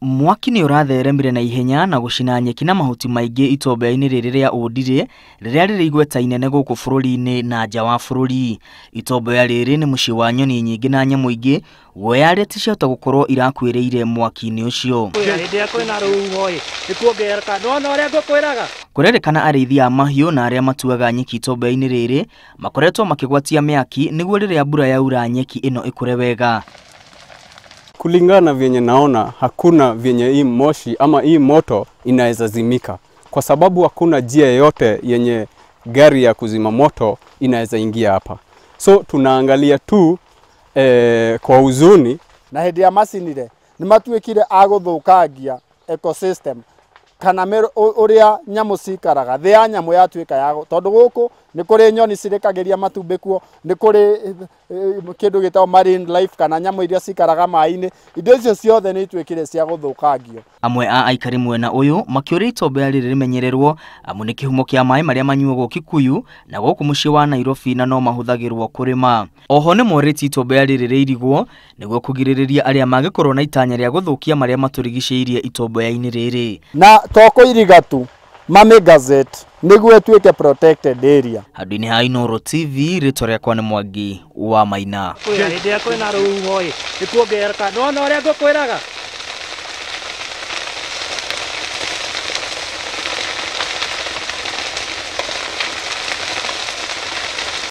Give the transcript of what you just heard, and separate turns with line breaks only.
Mwaki nĩ ũratheremire na ihenya na gũcina nyeki na mahuti maingĩ itomboya-inĩ rĩrĩ rĩa Ũndirĩ rĩrĩa rĩrĩ igweta inene gũkũ bũrũri-inĩ na nja wa bũrũri. Itomboya rĩrĩ nĩ mũciĩ wa nyoni nyingĩ na nyamũ ingĩ, guoya arĩa ti ciahota gũkorwo irakuĩrĩire mwaki-inĩ ũcio.
Hĩndĩ ĩrĩa kwĩna rũhuho ĩ nĩkuongerereka, nĩwona ũrĩa ngũkwĩraga.
Kũrerĩkana arĩithi a mahiũ na arĩa matuaga nyeki itomboya-inĩ rĩrĩ makoretwo makĩgwatia mĩaki nĩguo rĩrĩa mbura yaura nyeki ĩno ĩkũre wega.
Kulingana na vyenye naona, hakuna vyenye hii moshi ama hii moto inaweza zimika, kwa sababu hakuna njia yoyote yenye gari ya kuzima moto inaweza ingia hapa. So tunaangalia tu kwa huzuni.
Na hĩndĩ ya macinire nĩ matuĩkire a gũthũkangia ecosystem kana ũrĩa nyamũ cikaraga, thĩ ya nyamũ yatuĩka ya tondũ gũkũ nĩ kũrĩ nyoni cirekagĩria matumbĩ kuo, nĩ kũrĩ kĩndũ gĩtagwo marine life kana nyamũ iria cikaraga maĩ-inĩ, indo icio ciothe nĩ ituĩkire cia gũthũkangio.
Amwe a aikari mwena ũyũ makĩũria itomboya rĩrĩ rĩmenyererwo amu nĩ kĩhumo kĩa maĩ marĩa manyuagwo Kikuyu na gũkũ mũciĩ wa Nairobi na no mahũthagĩrwo kũrĩma. Oho nĩ morĩtie itomboya rĩrĩ rĩirigwo nĩguo kũgirĩrĩria arĩa mangĩkorwo na itanya rĩa gũthũkia marĩa matũrigicĩirie itomboya-inĩ rĩrĩ.
Na to kũiriga tu, mami gazette nĩguo ĩtuĩke protected area.
Handũ-inĩ ha Inooro TV, rĩtwa rĩakwa nĩ Mwangi wa Maina.
Hĩndĩ ĩrĩa kwĩna rũhuho ĩ nĩkuongerereka, nĩwona ũrĩa ngũkwĩraga.